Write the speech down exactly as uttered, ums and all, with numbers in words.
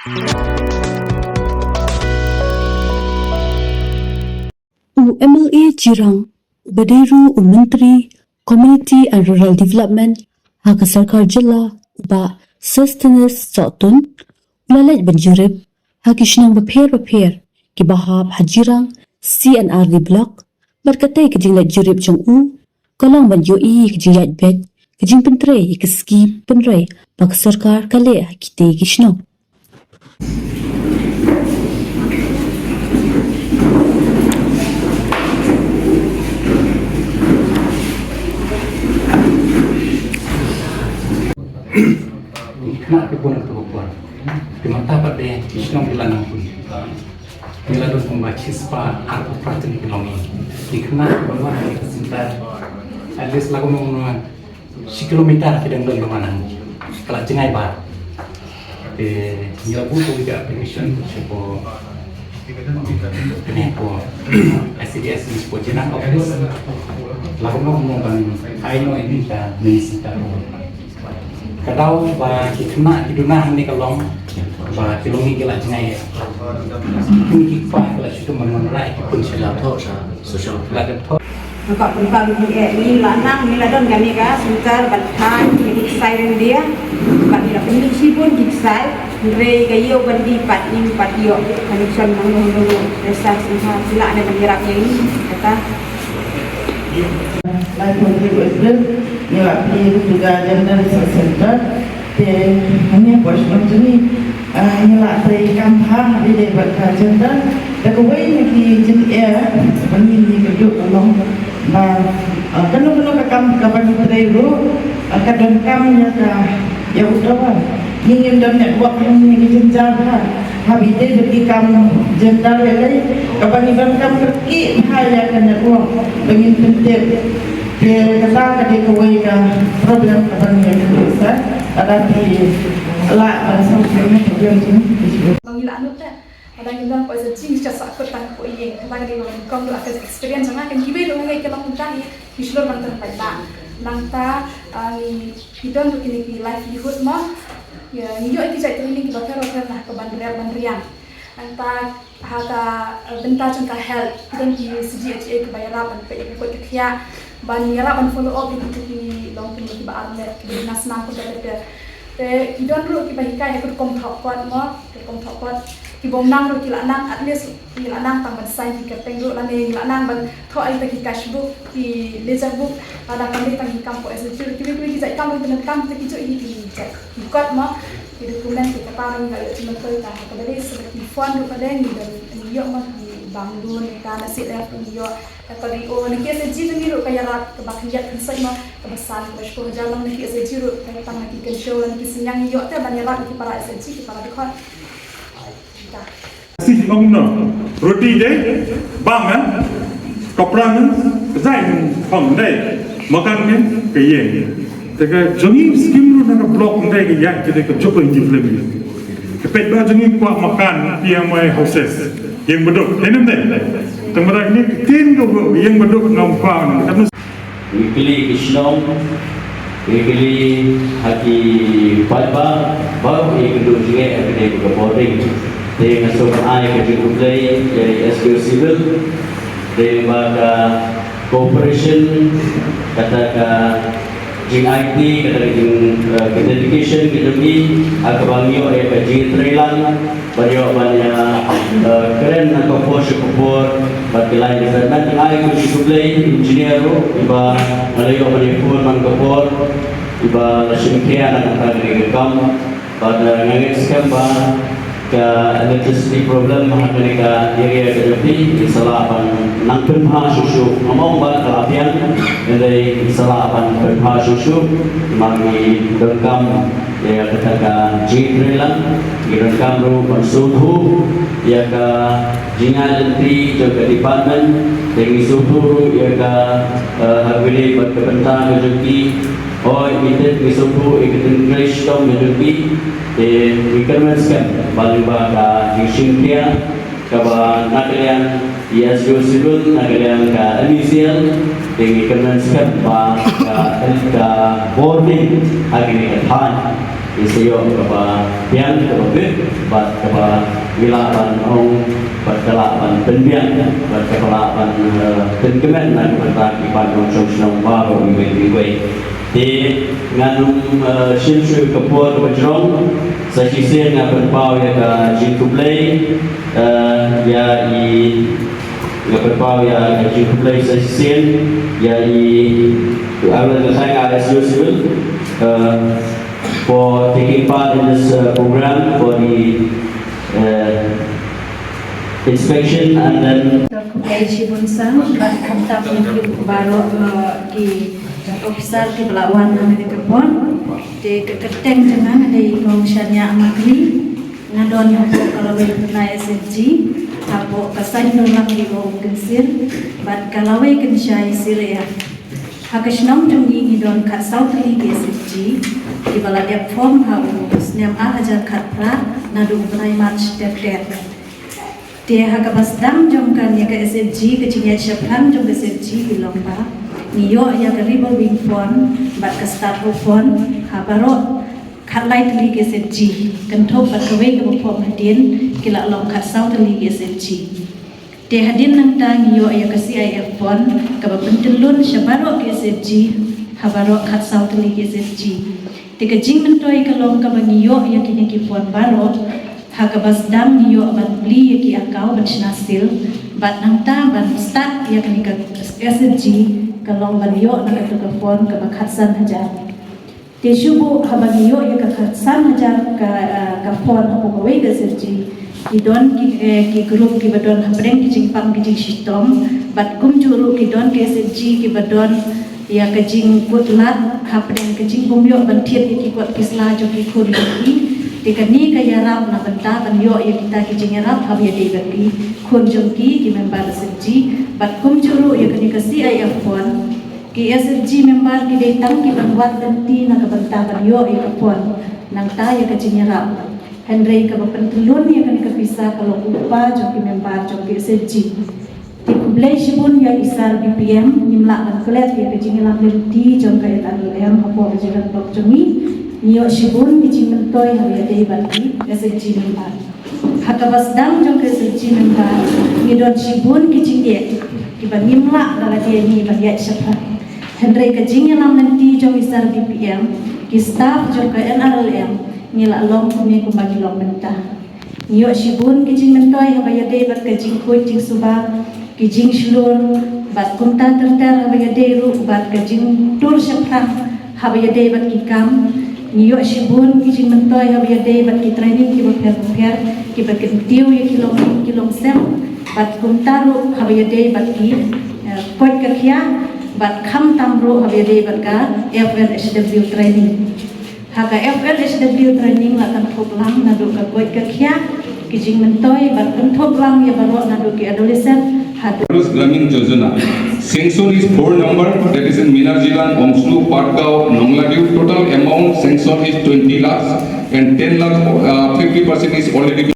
U M L A Jirang, uba dei ruh u Myntri Community and Rural Development ha ka sorkar jylla, u Bah Sosthenes Sohtun, u la leit ban jurip ha ki shnong bapher bapher kiba hap ha Jirang C and R D Block, bad katei ka jingleit jurip jong u ka long ban ïohi ïa ka jingïaid beit, ka jingpyntrei ïa ka skim pynroi ba ka sorkar ka leh ha kitei ki shnong. Ki khynnah ki bun ha kato ka por. Te mynta pat de ki shnong ki la nang pun. Ngi la don kumba shispah arphew phra tylli ki longïing. Ki khynnah kiba wan ha kane ka center, at least la kumno kumno shi kilometer ki dang don kumba nang, ka la jngai bha. Te ngi la buh kawei ka application shapoh, kane hapoh S C D S, shapoh Jinang office. La kumno kumno ban ai noh ïa kane ka mini center. Ka daw ba ki khynnah ki duna hangne ka long ba ki longïing ki la jngai ïa. Kine ki kpa ki la shu kum ban wanrah ïa ki pun sha la thoh sha social, la dep thoh. Nga kwah pynpaw ïa phi, eh, ngi la nang, ngi la don kane ka center ban thaiñ ïa ki ksai ryndia. Bad ngi la pynmih shibun ki ksai, hynrei ka ïew ban die pat ngim pat ïoh connection nangno nangno. Te sa sngewbha phi lah ne ban ïarap ïa ngi, kata. Lai phew hynriew April ngi la plie ïa ka Gender Resource Center. Te hangne hapoh shnong jong ngi, ah, ngi la trei kam bha ha kaba ïadei bad ka gender. Te kawei na ki jingeh ba ngi ïakynduh ka long ba, ah, kano kano ka kam kaba ngi trei ruh, ah, ka donkam ïa ka, ïa u tower. Ngi ngim don network hangne, ka jynjar bha. Haba ïadei bad ki kam gender lei lei, kaba ngi donkam kyrkieh bha ïa ka network ba ngin pyntip. Te kata ka dei kawei ka problem kaba ngi ïakynduh sha. Lada phi lah ban solve ïa ka problem jong ngi. Ba ngi lah nud te. Lada ngi don hapoh S H G ngi sa sah kut tang hapoh ïing. Kata ka dei ba nyngkong ruh ha ka experience jong nga, kin kiwei ruh ngi ka long mynta hi. Ngi shlur ban tyrpait bha. Nangta, ah, ngi, ngi don ruh kine ki livelihood mo. Ïa, ngi ïoh ïa ki jait training kiba pher ba pher na ka ban rep ban riang. Nangta ha ka, eh, bynta jong ka health, ki don ki C G H A kiba ïarap ban peit ïa ka koit ka khiah, ban ïarap ban follow up ïa kito ki longkmie kiba armet, kiba duna snam kumta ter ter. Te ki don ruh kiba hikai ha ka rukom thoh kot mo, ka rukom thoh kot. Kiba ym nang ruh ki la nang, at least ki la nang tang ban sign ki kyrteng ruh, lane ki la nang ban thoh ïa kita ki cash book, ki ledger book, lada kam dei tang ki kam hapoh S H G ruh, kiwei kiwei ki jait kam ruh ki donkam, te ki juh ïa ki jait ki kot mo, ki document, ki kata ruh ngi la ïoh jingmyntoi, ka ha kaba dei sa ki fund ruh pat de ngi don, ngi ïoh mo, ki bank loan, ka na C L F ngi ïoh, ka D O, na ki S H G jong ngi ruh ka ïarap kaba khyndiat khynsoit mo, kaba san, kaba shiphew hajar lang na ki S H G ruh, ka tang na ki kynshew lang ki synñiang ngi ïoh te ban ïarap ïa ki para S H G, ki para dkhot. Ka. Sih ngam no. Roti de bang, eh? Ka prang, ka zai, hong de. Makan ne ka ïeng. Te ka jong ngi skim ruh na ka block de ka ïa ka de ka jop ngi film. Ka peit ba jong ngi kwah makan P M I houses. Ïeng baduk. Te nem de. Te mara ngi tin ka ïeng baduk ngam kwah. Ngi kylli ki shnong, ngi kylli ha ki paidbah, ba ïa kynduh jingeh ha kane ka bording. Te nga sngewbha ai ka jingkhublei ïa i S D O Civil. Te ba ka cooperation, kata ka jingaiti, kata ka jing, eh, ka dedication ka jong ki, ha kaba ngi ïoh ïa ka jingtreilang. Ban ïoh ban ïa, eh, kren na ka por sha ka por, bad ki line development, ai ka jingkhublei engineer ruh, iba nga la ïoh ban ïa phone man ka por, iba la shim khia na ka kane ka kam, bad, eh, nga ngeit skhem ba ka electricity problem ha kane ka area ka jong phi, ngi sa lah ban nang pynbha shuh shuh, nga ong ba ka la biang, hynrei ngi sa lah ban pynbha shuh shuh, namar ngi donkam ïa kata ka jingtreilang, ngi donkam ruh ban sngewthuh ïa ka jingai lynti jong ka department, te ngi sngewthuh ruh ïa ka, eh, ha kawei bad ka bynta ka jong ki. Hooid, ngi tip, ngi sngewthuh ïa ka jingtrei shitom ka jong ki. Te ngi kyrmen skhem ba lyngba ka jingshim khia kaba na ka liang i S D O Civil, na ka liang ka M E C L, te ngi kyrmen skhem ba ka, ka bording ha kane ka thaiñ Ki sa ïoh kaba biang kaba bit bad kaba ngi lah ban ong bad ka lah ban pynbiang bad kaba lah ban, eh, pynkmen na ka bynta ki paid nongshong shnong baroh iwei pa iwei. Te ngan ym, eh, shim shuh ka por kaba jrong, sa shisien nga pynpaw ïa ka jingkhublei, eh, ïa i, nga pynpaw ïa ka jingkhublei sa shisien ïa i, I will thank our S D O Civil, eh, for taking part in this, uh, program for the, uh, inspection and then Khublei shibun sa, bad khamtam ïa phi baroh, eh, ki officer kiba la wan ha kane ka por. Te ka kyrteng jong nga nga dei Kong Shania Makri. Nga don hapoh ka lawei pyrthei S F G, hapoh ka Saindulang Ri-o Umkynsir, bad ka lawei kynshai Siria. Ha ka shnong jong ngi ngi don khatsaw tylli ki S F G kiba la dep form ha u snem ar hajar khatphra naduh u bnai March ter ter. Te ha kaba sdang jong kane ka S F G, ka jingïaid shaphrang jong ka S F G ki long ba ngi ïoh ïa ka revolving fund bad ka start-up fund ha baroh khatlai tylli ki S F G, kynthup bad kawei kaba form hadien, ki la long khatsaw tylli ki S F G. Te hadien nangta ngi ïoh ïa ka C I F fund kaba pyntyllun sha baroh ki S F G ha baroh khatsaw tylli ki S F G. Te ka jingmyntoi ka long kaba ngi ïoh ïa kine ki fund baroh ha kaba sdang ngi ïoh ban plie ïa ki account ban shna sil, bad nangta ban start ïa kane ka S F G ka long ban ïoh na katu ka fund kaba khatsan hajar. Te shu buh haba ngi ïoh ïa ka khatsan hajar ka, eh, ka fund hapoh kawei ka S F G, ki don ki, eh, ki group kiba don hapdeng ki jingpang ki jingshitom, bad kumjuh ruh ki don ki S F G kiba don ïa ka jingkut lad hapdeng ka jingkymïoh ban thied ïa ki kot ki sla jong ki khun jong ki. Te kane ka ïarap na bynta ban ïoh ïa kita ki jingïarap haba ïadei bad ki khun jong ki, ki member S F G, bad kumjuh ruh ïa kane ka C I F fund. Ki S F G member ki dei tang ki ban wad lynti na ka bynta ban ïoh ïa ka fund, nangta ïa ka jingïarap. Hynrei kaba pyntyllun ïa kane ka pisa ka long u kpa jong ki member jong ki S F G. Te khublei shibun ïa i Sir B P M, ngim lah ban klet ïa ka jingïalam lynti jong ka N R L M hapoh ka jingïalam jong ngi. Ngi ïoh shibun ki jingmyntoi haba ïadei bad ki S F G member. Ha kaba sdang jong ka S F G member, ngi don shibun ki jingeh kiba ngim lah da lade ngi ban ïaid shaphrang. Hynrei ka jingïalam lynti jong i Sir B P M, ki staff jong ka N R L M, ngi la long kumne kumba ngi long mynta. Ngi ïoh shibun ki jingmyntoi haba ïadei bad ka jingkhuid jingsuba, ki jingshlur, bad kumta ter ter haba ïadei ruh bad ka jingtur shaphrang haba ïadei bad ki kam. Ngi ïoh shibun ki jingmyntoi haba ïadei bad ki training kiba pher bapher, kiba kyntiew ïa ki longïing ki longsem, bad kumta ruh haba ïadei bad ki, eh, koit ka khia, bad khamtam ruh haba ïadei bad ka F L H W training. Ha ka F L H W training la kynthup lang naduh ka koit ka khia, ki jingmyntoi, bad kynthup lang ïa baroh naduh ki adolescent haduh Gramin Yojana. Sanction is four number, that is in Minarjilang, Omslu, Patgaon, Nongladiu. Total amount sanction is twenty lakhs and ten lakhs, uh, fifty percent is already